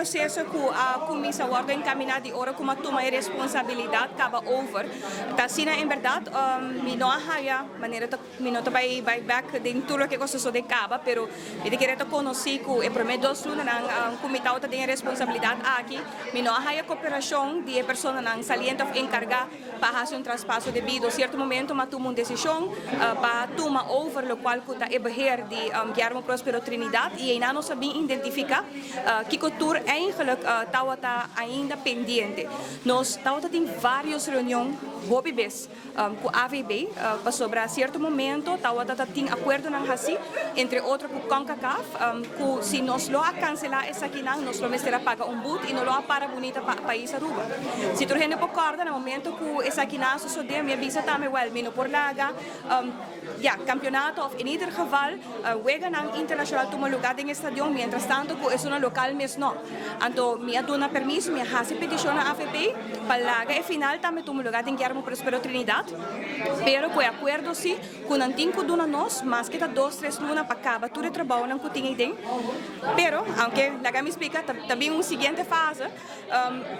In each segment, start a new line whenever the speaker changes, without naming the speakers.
proceso cu a cuminsa wordo encamina di ora cu mi a tuma e responsabilidad caba over. Ta asina en berdad mi no a haya manera ta mi no ta bay bay bek den tur loke cu a sosode caba pero mi ta kere ta conoci cu e prome dos lunanan cu mi tawata den e responsabilidad aki mi no a haya cooperacion di e personanan saliente of encarga pa hasi un traspaso debido. Cierto momento mi a tuma un decision pa tuma over locual cu ta e beheer di Guillermo Prospero Trinidad y eynan nos a bin identifica kico tur eigenlijk tawata ainda pendiente. Nos tawata tin varios reunion hopi bes cu AVB pasobra cierto momento tawata ta tin acuerdonan haci entre otro cu Concacaf cu si nos lo a cancela esakinan nos lo mester a paga un boet y no lo a para bunita pa pais Aruba. Si tur hende por corda na momento cu esakinan a sosode mi a bisa tambe wel mi no por laga ya campeonato of in ieder geval weganan internacional tuma lugar den e stadion mientras tanto cu esunnan local mes no. Anto mi a duna permiso, mi a haci peticion na AVB pa laga e final tambe tuma lugar den Guillermo Prospero Trinidad pero cu e acuerdo si Ku nan tin ku duna nos maske ta dos tres luna pa kaba tur e trabounan ku tin eiden. Pero, aunke laga mi splika, ta bin un siguiente fase.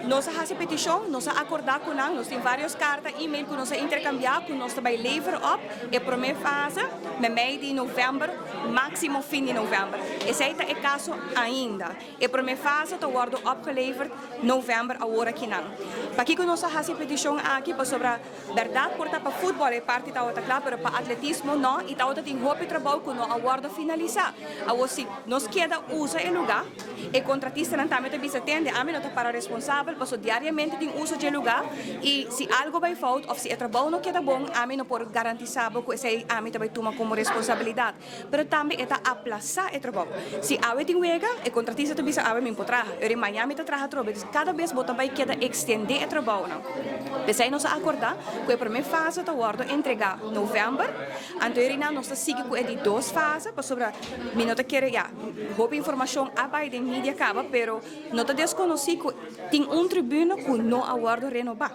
Nos a hasi petishon, nos a akordá ku nan, nos tin vários karta, email ku nos a interkambiá ku nos ta bai lever op e promé fase meimei di novèmber, máksimo fin di novèmber. Esei ta e kaso ainda. E promé fase ta wòrdu opgeleverd novèmber awor akinan. Pakiko nos a hasi e petishon aki? Pasobra. Berdad por ta pa futbol e parti tawata kla pero pa atletismo no y tawata tin hopi trabou cu no a wordo finalisa. Awor si nos keda usa e luga e contratistanan tambe ta bisa tende ami no ta para responsabel paso diariamente tin uso dje luga y si algo bay fout of si e trabou no keda bon ami no por garantisa bo cu esey ami ta bay tuma como responsabilidad. Pero tambe e ta aplasá e trabou. Si awe tin wega, e kontratista ta bisa awe mi por traha, ora maña mi ta traha atrobe. Dus kada bes bo ta bai keda ekstendé e trabounan. P'esei nos a akordá ku e promé fase ta wòrdu entregá novèmber, anto e rinan nos ta sigui ku e di dos fase pasobra mi no ta kere, ya, hopi informashon a bai den media kaba, pero no ta deskonosí ku tin un tribuna ku no a wòrdu renobá.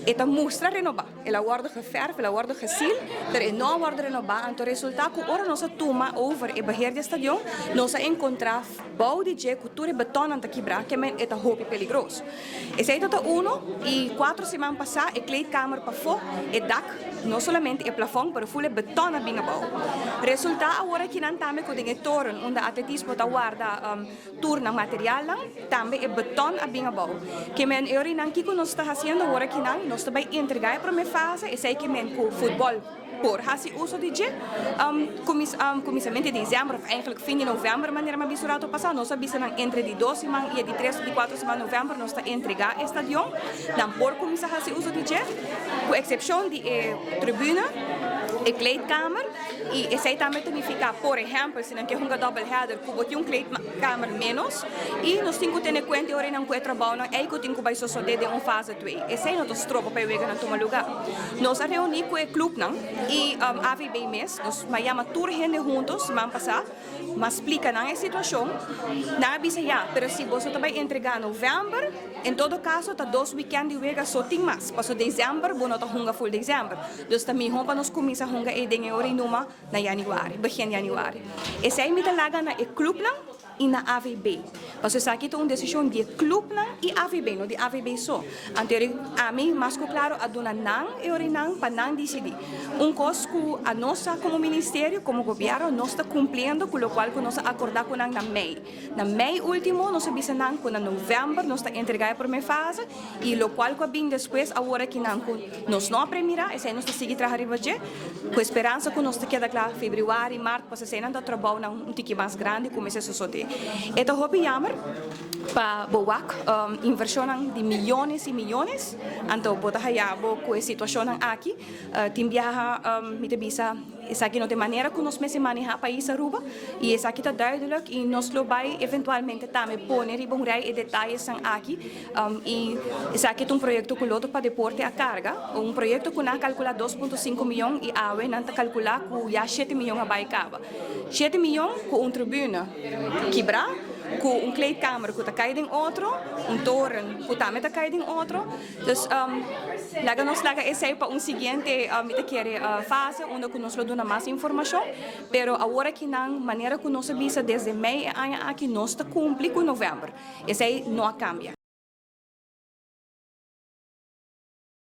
E ta mustra renobá. El a wòrdu geferf, el a wòrdu gesil, pero e no a wòrdu renobá. Anto resultá ku ora nos a tuma over e beheer di e stadion, nos a enkontrá bou di dje ku tur e betònnan ta kibrá, ke men e ta hopi peligroso. Esei ta ta uno, i kuatro siman pasá e kleedkamer pafó, e dak, no solamente e plafòn, pero ful e betòn a bin abou. Resultá awor akinan tambe ku den e toren unda atletismo ta warda, Tur nan materialnan, tambe e beton a bin abou. Ke men e orinan kiko nos ta hasiendo awor akinan, nos ta bai entregá e promé fase, esei ke men ku futbòl por hasi uso di dje. Kuminsamentu di desèmber òf eigentlik fin di novèmber manera mi a bisa un rato pasá, nos a bisa nan entre di dos siman i e di tres òf di kuater siman novèmber nos ta entregá e stadion, nan por kuminsá hasi uso di dje, ku eksepshon di e tribuna, e kleedkamer. I esei tambe ta nifiká, por ehèmpel, si nan ke hunga double header ku bo tin un kleedkamer ménos i nos tin ku tene kuenta e oranan ku e trabounan ei ku tin ku bai sosodé den un fase twee. Esei no ta stroba pa e weganan tuma lugá. Nos a reuní ku e klupnan i AVB mes, nos a yama tur hende hunto siman pasá. M'a splika nan e situashon. Nan a bisa ya, pero si boso ta bai entregá novèmber, en todo kaso ta dos wikènt di wega so tin mas, paso desèmber bo no ta hunga ful desèmber. Dus ta mihó pa nos kuminsá hunga ei den e ora i numa na yanüari, begin yanüari. Esei mi ta laga na e klupnan i na AVB. Paso esaki ta un desishon di e klupnan i AVB, no di AVB so. Anto eri ami mas ku klaro a duna nan e orinan pa nan disidí. Un kos ku a nos sa komo ministerio, komo gobièrnu, nos ta kumpliendo ku lokual ku nos a akordá ku nan na mei. Na mei último nos a bisa nan ku na novèmber nos ta entregá e promé fase i lokual ku a bin despues awor aki nan ku nos no a premirá, esei nos ta sigui traha riba dje ku e speransa ku nos ta keda kla febrüari, mart, pasobra eseinan ta trabounan un tiki mas grandi ku mester sosodé. E ta hopi yammer. Pa bo wak invershonnan di miyones i miyones, anto bo ta haya bo ku e situashonnan aki. Tin biaha mi ta bisa esaki no ta e manera ku nos mester maneha pais Aruba i esaki ta duidelijk i nos lo bai eventualmente tambe pone riba un rei e detayesnan aki i esaki ta un proyekto ku Loto pa Deporte a karga, un proyekto ku nan a kalkula 2.5 miyon i awe nan ta kalkula ku ya shete miyon a bai kaba. Shete miyon ku un tribune kibrá. Cu un kleedkamer cu ta cay den otro, un toren cu tambe ta cay den otro. Dus laga nos laga esey pa un siguiente, mi ta kere, fase unda cu nos lo duna mas informacion, pero awor aki nan, manera cu nos a bisa desde mei aña aki, nos ta cumpli cu november. Esey no a cambia.